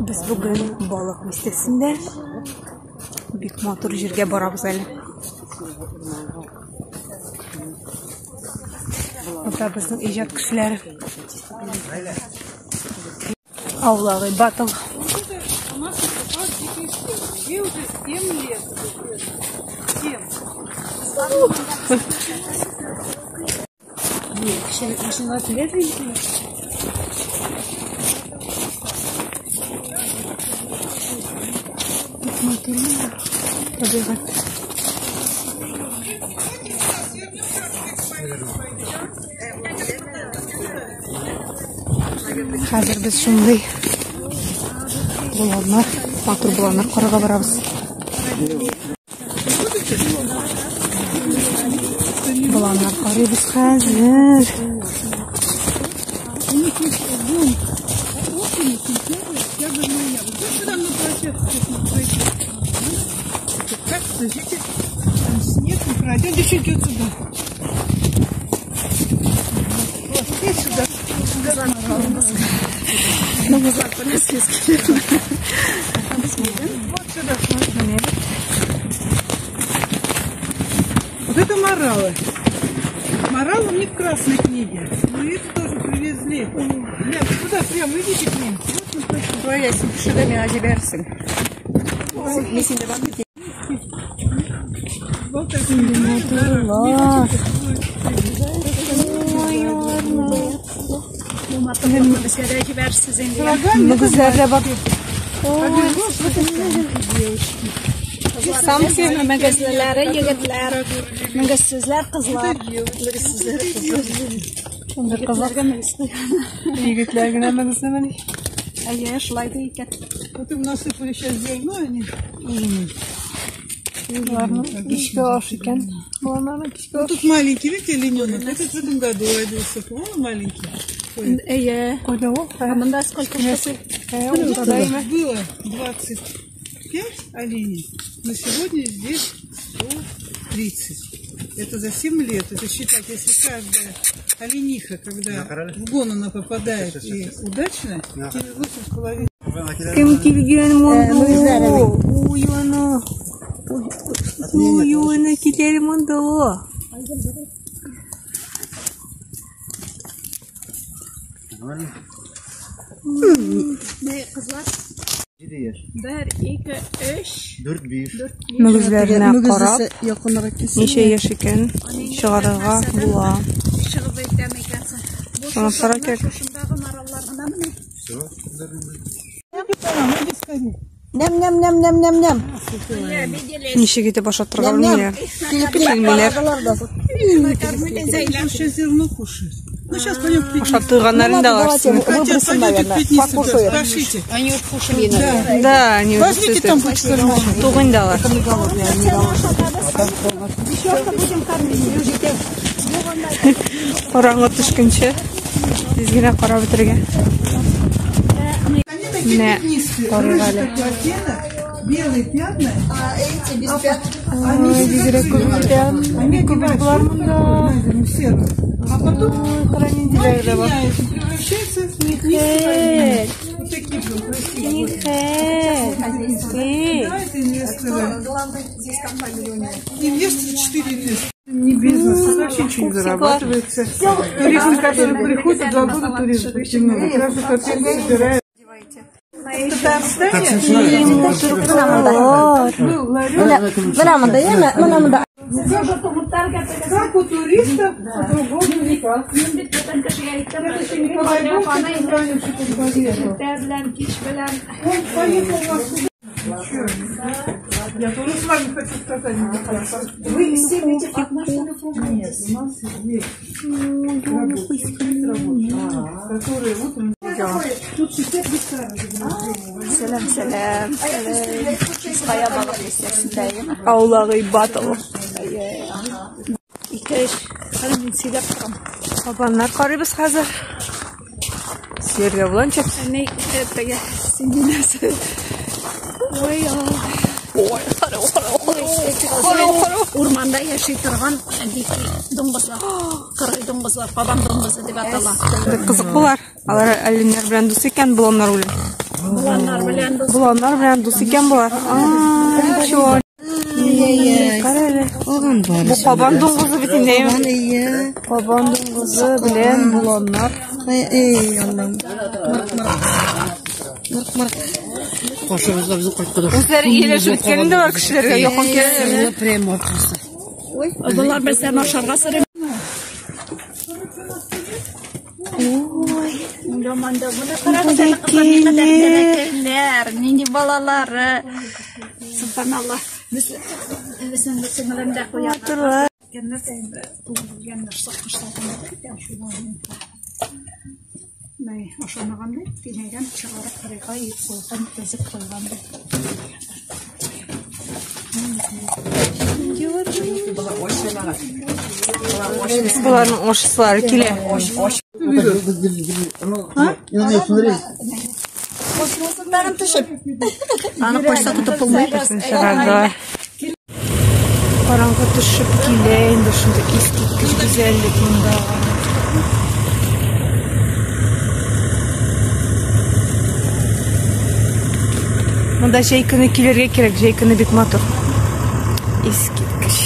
Без бүген Балык бистәсендә бик матур җиргә барабыз әле. Монда безнең иҗат кешеләре. Аулагый батл. Ей уже 7 лет. 7. 18 лет, видимо. Табигать. Хәзер без шундый боланнар, матур боланнар карарга барабыз. Боланнар карыйбыз хәзер. У них есть бунт осенью, сентябрь, октябрь, ноябрь. Вот сюда на площадку пройти. Так, подождите, там снег не пройдет. Девчонки, вот сюда. Вот, и сюда. Вот сюда, смотри. Вот это моралы. Морал у них в красной книге. Ну и это тоже привезли. Нет, куда прям идите к ним. Твоя сюда меня җибәрсең. Мин сине барып матурлар. Мөгезләр дә бар. Самсы мөгезлеләре, егетләр, мөгезсезләр, кызлар. Шундый кызлар. Егетләр генә мөгезлемени? Әйе, шулай да икән. Вот им насыпали сейчас зерно, они Кичке аш икән. Балаларның кичке аш. Тут маленький, видите, олененок? Этот в этом году родился. О, маленький. Әйе. Кайда ул? Монда сколько штук? Было 25 оленей, но сегодня здесь 130. Это за 7 лет. Это считать, если каждая олениха, когда в гон она попадает и удачно, через 8,5. Кем килгән монда? Уй, ана. Уй, ана киләр монда. Кызлар. 1, 2, 3, 4, 5. Мөгезләренә карап, ничә яшь икән чыгарырга була. Чыгып әйтәм икәнсең. Бу Шуны кирәк. Шушындагы мараллар гына менә. Ням ням ням ням ням ням. Ничек итеп ашатырга белмиләр. Килмиләр. Сейчас зерно кушают. Ну, сейчас пойдем в пятницу. Ашап туйганнар инде алар. Хотят, пойдете в пятницу, пошлите. Они уж кушали. Да. Да, они уже Возьмите там хоть кормушку. Тук инде алар. Караңгы төшкәнче тиз генә карап бетерергә. Они такие Не, пятнистые. карыйк Рыжий әле. такой оттенок, белые пятна. А эти без пятен. Они Ой, всегда бигрәк күп цветные. икән. Они Бик күп одевают болар шубу монда. такую, на зиму, серую. А потом Кара ниндиләр дә бар. меняется, превращается в пятнистые. Вот такие прям красивые. Да, это инвесторы. Главное, здесь компания у него. Инвесторы, 4 инвестора. Не бизнес, тут вообще ничего не зарабатывается. Туристы, которые приходят, 2 года туризм потянули. Каждый отель собирает. В Татарстане был ларек. Менә монда, яме, менә монда. Как у туристов, по-другому никак. Это Николай Бог, раньше тут поехал. Он поехал нас сюда. Я тоже с вами хочу сказать. Вы все видите, одна что ли? Нет, у нас есть рабочие, которые утром... Тут 60 гектаров. Сәлам, сәлам. Кая балык бистәсендәем. Аулак өй батл. Ике эш. Хәзер мин сөйләп торам. Кабаннар карыйбыз хәзер. Сөяргә була ничек? Ни, теге, син нәрсә? Ой, ой, кара, кара, кара, кара. Урманда яши торган дикий дуңгызлар, кыргый дуңгызлар, кабан дуңгызы дип атала. Кызык болар. Алар оленьнәр белән дус икән, боланнар белән. Боланнар белән дус. Боланнар белән дус икән болар. А, чё? Кара әле. Бу кабан дуңгызы бит инде. Кабан дуңгызы белән боланнар. Эй, Аллам. Каршыбызда безнең кайткан. Үзләре ияләшеп беткән инде алар кешеләргә якын киләләр. Прямо аркасы. Болар бездән ашарга сорый. Ой, Яманда моны карагыз әле, кызлар, никадәр бәләкәйләр, нинди балалары. Субханалла. Без безнең сеңлем дә куя. Матурлар. Ашамаган ди, тинәгән чыгарып кырыйга иеп куйган, тезеп куйган ди. Боларның ашыслары килә. Аны кайса тотып булмый. Чыгардылар. Караңгы төшеп килә инде, шундый искиткеч гүзәллек монда. Монда җәй көне килергә кирәк, җәй көне бик матур. Искиткеч.